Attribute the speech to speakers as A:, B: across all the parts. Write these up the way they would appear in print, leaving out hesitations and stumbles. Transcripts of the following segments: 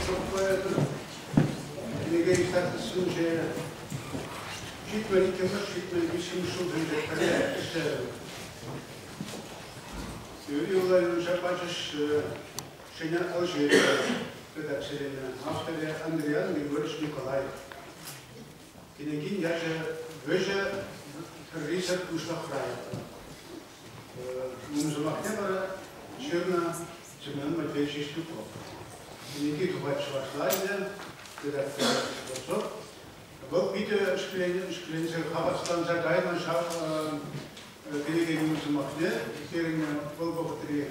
A: Скворцов поэтӑн кӗнеке издательствинче 72-мӗш, 73-мӗш ҫулсенче пӗрле ӗҫлерӗм. Юрий Илларионовича пачӗҫ Ҫӗнӗ Алжирия редакциленӗ, авторӗ Андриан Григорьевич Николаев. Кӗнекин ячӗ «Вӗҫӗ хӗррисӗр пуҫлӑхра» ятлӑ. Ун сӑмахне вара ҫырнӑ Семен Матвеевич Ислюков. Кӗнеки тухать чӑвашла ӗнтӗ, редактор Скворцов. Вӑл питӗ ӗшкӗленсе хавасланса кайнӑ ҫав кӗнекен ун сӑмахне пирӗн вӑл вӑхӑтри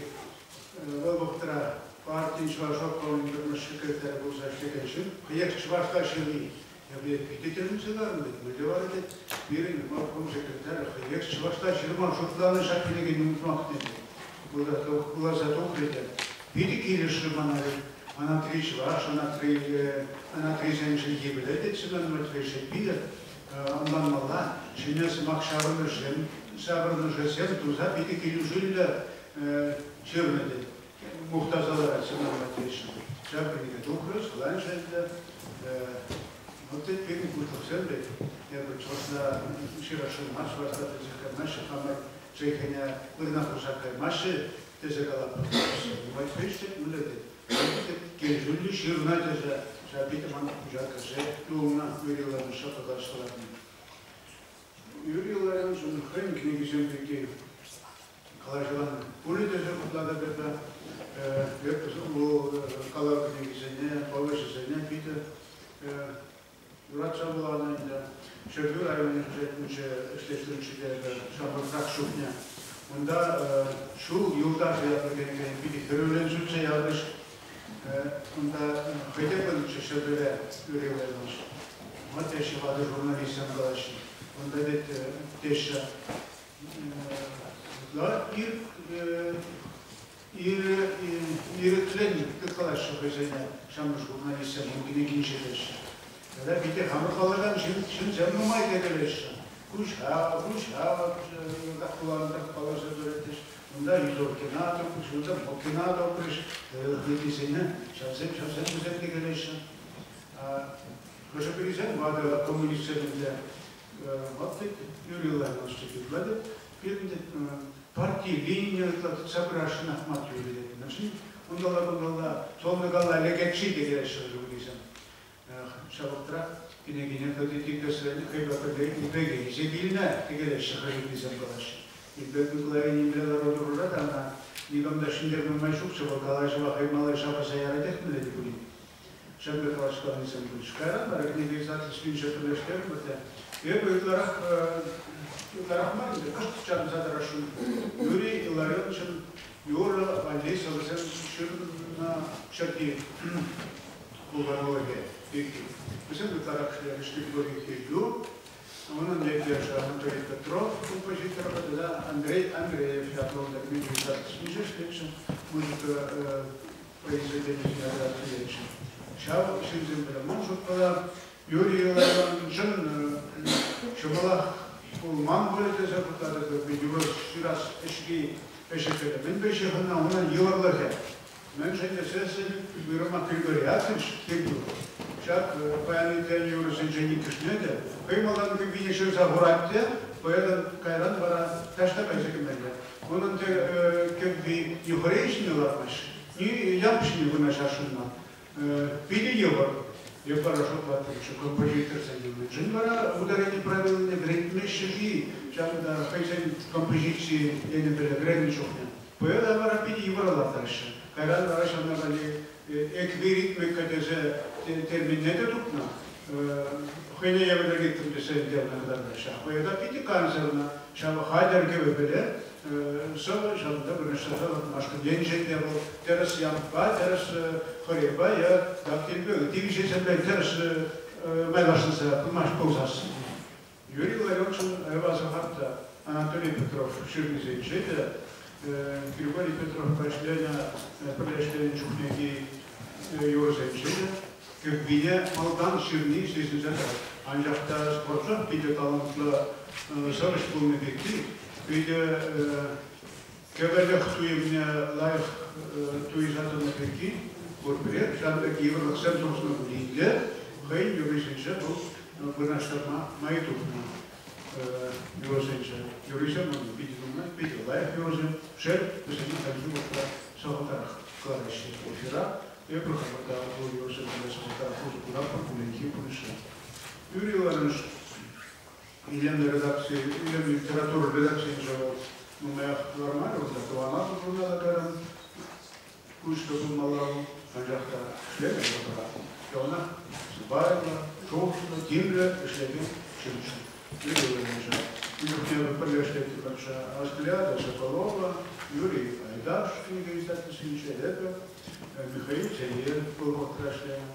A: вӑл вӑхӑтра партин чӑваш обкомӗн пӗрремӗш секретарӗ пулса ӗҫлекен ҫын хӑех чӑвашла ҫырни эпӗ питӗ тӗлӗнсе ларнӑ тет. Мӗнле вара тет, пирӗн обком секретарӗ хӑех чӑвашла ҫырма шутланӑ ҫак кӗнекен ун сӑмахне тет. Вуласа тухрӗ те. Питӗ килӗшрӗ мана тет. Анатри чӑваш, анатри анатрисен чӗлхи пӗлет тет Семен Матвеевич. Питӗ ӑнланмалла ҫӗнӗ сӑмах ҫаврӑнӑшсем, ҫаврӑнӑшӗсем туса питӗ килӗшӳллӗ ҫырнӑ тет. Мухтаса ларать Семен Матвеевич. Ҫав кӗнеке тухрӗ, сӑланчӗ ӗнтӗ. Вот тет пирӗн пуҫлӑхсем пек. Эпӗ чӑвашла ҫырасшӑн мар, чӑвашла пӗлсех каймаҫҫӗ, хамӑр чӗлхене вырӑна хурса каймаҫҫӗ тесе калатпӑр. Матвеевич тет, мӗнле тет. Килӗшӳллӗ ҫырнӑ тесе ҫав питӗ ман пуҫа кӗрсе юлнӑ Юрий Илларионович калаҫса Юрий Илларионовичӑн хӑйӗн кӗнекисем пирки калаҫӑван пулӗ тесе шутлатӑп эпӗ. Эпӗ вӑл калав кӗнекисене, повеҫӗсене питӗ юратса вуланӑ ӗнтӗ. Ҫӗрпӳ районӗнче ӗҫлеттӗмччӗ те эпӗ ҫамрӑкрах чухне. Унта ҫул юлташӗ ятлӑ кӗнекене питӗ хӗрӳллӗн сӳтсе яврӗҫ. Унта хӑй те пынӑччӗ Ҫӗрпӳре Юрий Иванович. Вот теҫҫӗ ватӑ журналистсем калаҫҫӗ. Унта тет теҫҫӗ ир ирӗклӗн тыткалаҫҫӗ хӑйсене ҫамрӑк журналистсем ун кӗнекинче теҫҫӗ. Тата питӗ хамӑр паллакан ҫынсем нумай текелеҫҫӗ. Куҫа, куҫа йӑлтах вуланӑ палласа тӑрать. Унта Юзовкина тупрӗҫ, унта Бокина тупрӗҫ, ыттисене ҫавсем, ҫавсем вӗсем текелеҫҫӗ. Хӑшӗ-пӗрисем ватӑ коммунистсем ӗнтӗ вот тет Юрий Илларионович тет, пирӗн тет парти линине ытла тытса пырасшӑнах мар Юрий тет. Мӗншӗн унталла-кунталла солнӑкалла лекет-ши текелеҫҫӗ хӑшӗ-пӗрисем. Ҫав вӑхӑтрах кӗнекене хӑти тикӗсрен хӑйпе пӗрле Илпеке илсе килнӗ текелеҫҫӗ хӑшӗ-пӗрисем калаҫҫӗ. Илпек Микулайӗ нимле лару-тӑрура та ӑна никам та ҫӗнтерме май ҫукчӗ, вӑл калаҫӑва хӑй малай ҫавӑрса яратех мӗнле те пулин. Ҫӗрле калаҫкаланисем пулчӗҫ. Кайран вара кӗнеке издательствинче пӗрлештернӗ те эпӗ ытларах ытларах мар ӗнтӗ, кӑшт чарӑнса тӑрасшӑн. Юрий Илларионовичӑн юрӑ валли сӑвӑсем ҫырнӑ ҫӗрти пултарулӑхӗ пирки. Вӗсем ытларах Григорий Хирдю, унӑн ентешӗ Анатолий Петров композиторпа тата Андрей Андреев ятлӑ унта Дмитрий издательствинче ӗҫлетчӗ, музыка произведенисене редакцилетчӗ. Ҫав ҫынсем пӗле ман шутпала Юрий Илларионовичӑн ҫӑмӑлах пулман пулӗ тесе шутлатӑп. Юрӑ ҫырас ӗҫри ӗҫӗ-хӗлӗ мӗнпе ҫыхӑннӑ унӑн йывӑрлӑхӗ? Мӗншӗн тесессӗн уйрӑмах Григорий Яковлевич Киркуров ҫак паян итленӗ юрӑсенчен иккӗшне те хӑй малтан кӗввине ҫырса хурать те поэтӑн кайран вара таҫта кайса кӗмелле. Унӑн кӗвви ни хӑрей ҫине лартмасть, ни ямп ҫине вырнаҫасшӑн мар. Питӗ йывӑр. Эп вара шутлаттӑмччӗ, композиторсене мӗншӗн вара ударени правилине вӗрентмеҫҫӗ-ши ҫавӑнта хӑйсен композици енӗпе вӗреннӗ чухне? Поэта вара питӗ йывӑра лартаҫҫӗ. Кайран вара ҫавна валли эквиритмика тесе терминне те тупнӑ. Хӑйне евӗрлӗ ритм тесе ӗнтернӗ кӑтартаҫҫӗ. Поэта питӗ кансӗрнӗ. Ҫав хатӗр кӗвӗпеле сӑвӑ ҫавӑнта вырнаҫтарса лартмашкӑн енчен те вӑл тӗрӗс ямпа, тӗрӗс хӑрепа е дактильпе ытти виҫесемпе тӗрӗс майлашӑнса пымасть пулсассӑн. Юрий Ларионшӑн асӑрхат та Анатолий Петров ҫырнисенче те Григорий Петровпа ӗҫленӗ пӗрле ӗҫленӗ чухнехи юрӑсенче те кӗввине малтан ҫырни сисӗнсе тӑрать. Анчах та Скворцов питӗ талантлӑ сӑвӑҫ пулнӑ пирки питӗ кӗвӗлӗх туйӑмне лайӑх туйса тӑнӑ пирки. Пурпӗрех ҫавӑн пек йывӑрлӑхсем тухнӑ пулин те хӑйӗн юррисенче вӑл вырнаҫтарма май тупнӑ юрӑсенче. Юррисем унӑн питӗ нумай, питӗ лайӑх юрӑсем. Шел, вӗсене хальхи вӑхӑтра сахалтарах кӑлараҫҫӗ эфира. Эпир хамӑр та ку юрӑсемпе сахалтарах усӑ куратпӑр кулленхи пурнӑҫра. Юрий Иванович илемлӗ редакци, илемлӗ литература редакцийӗнче вӑл нумаях лармарӗ, унта Тӑван Атӑл журнала кайран пуҫлӑ пулмалла вӑл, анчах та ӗҫленӗ вӑхӑтра яланах сӑпайлӑ, шухӑшлӑ, тимлӗ ӗҫлекен ҫынччӗ. Юрий Иванович чухне пӗрле ӗҫлеттӗмӗрччӗ. Взгляда Соколова, Юрий Айдаш кӗнеке издательствинче, эпӗ, Михаил Сергеев вӑл вӑхӑтра ӗҫленӗ.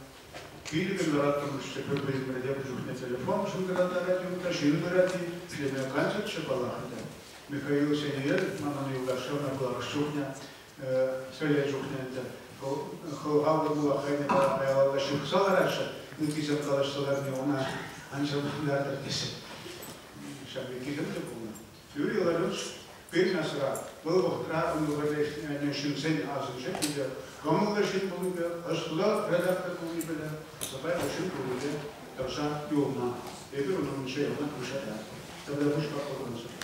A: Пилӗкӗн лараттӑмӑрччӗ пӗр-пӗринпе тепӗр чухне телефон шӑнкӑравларать унта, ҫын пырать-и, ӗҫлеме кансӗрччӗ паллах ӗнтӗ. Михаил Сенеер манӑн юлташ ҫавна пулах чухне, сӗре чухне ӗнтӗ хӑлхаллӑ пула хӑйне аялалла ҫыхса ларатчӗ, ыттисем калаҫса ларни ӑна ан чӑрмантартӑр тесе. Ҫав пеккисем те пулнӑ. Юрий Илларионович пирӗн асра вӑл вӑхӑтра ун вӑхӑтӗнче ҫынсен асӗнче питӗ кӑмӑллӑ ҫын пулнипе, ӑслӑ редактор пулнипе, сӑпайлӑ ҫын пулнипе тӑрса юлнӑ. Эпир ун умӗнче яланах пуҫа тата пуҫпа пӑхӑнса.